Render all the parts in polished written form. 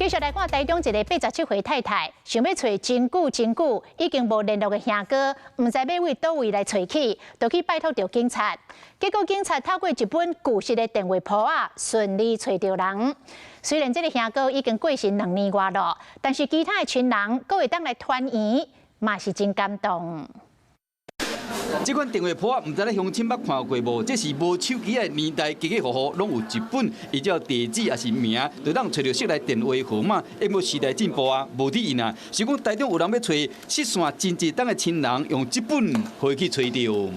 繼續來看台中一个87歲太太，想欲揣真久真久已經無聯絡的兄哥，毋知欲佇佗位來揣起，就去拜託著警察。結果警察透過一本舊式的電話簿仔，順利揣著人。雖然這个兄哥已經過身2年外咯，但是其他的親人閣會當來團圓，嘛是真感動。這款電話簿仔，毋知咧鄉親捌看過無？這是無手機的年代，家家戶戶攏有一本，依照地址抑是名，就當揣著室內電話號碼。毋過時代進步啊，無佇用啊。是講台中有人欲揣失散真濟冬的親人，用這本回去揣著。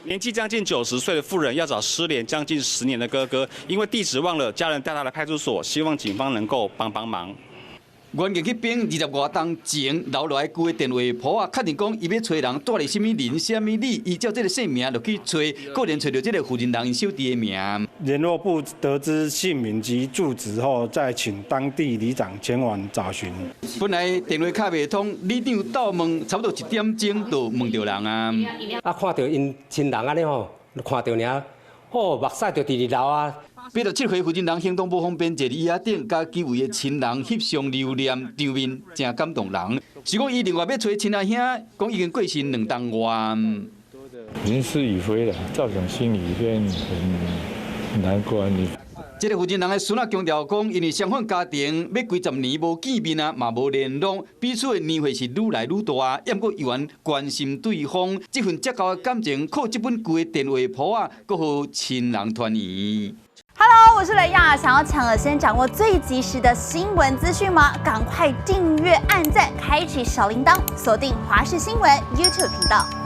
年紀將近90歲的婦人要找失聯將近10年的哥哥，因為地址忘了，家人帶他來派出所，希望警方能夠幫幫忙。原籍彼邊20外冬前留落來舊的電話簿仔，確認講伊欲揣人蹛佇啥物林、啥物里，依照這个姓名就去揣，果然揣著這个負責人𪜶小弟的名。聯絡簿得知姓名及住址後，再請當地里長前往找尋。本來電話敲袂通，里長鬥問，差不多1點鐘就問著人啊。啊，看著𪜶親人按呢吼，看著爾，吼，目屎就直直流啊。87歲負責人行動無方便，坐佇椅仔頂，佮幾位的親人翕相留念，場面誠感動人。是講伊另外欲揣親阿兄，講已經過身2冬外。人事已非了，造成心裡面很難過。你這个負責人的孫仔強調講，因為雙方家庭欲幾十年無見面啊，嘛無聯絡，彼此的年歲是愈來愈大，猶閣猶原關心對方，這份這厚的感情，靠這本舊的電話簿仔，閣予親人團圓。 Hello，我是雷亞，想要搶先掌握最及時的新聞資訊嗎？趕快訂閱、按讚、開啟小鈴鐺，鎖定華視新聞 YouTube 頻道。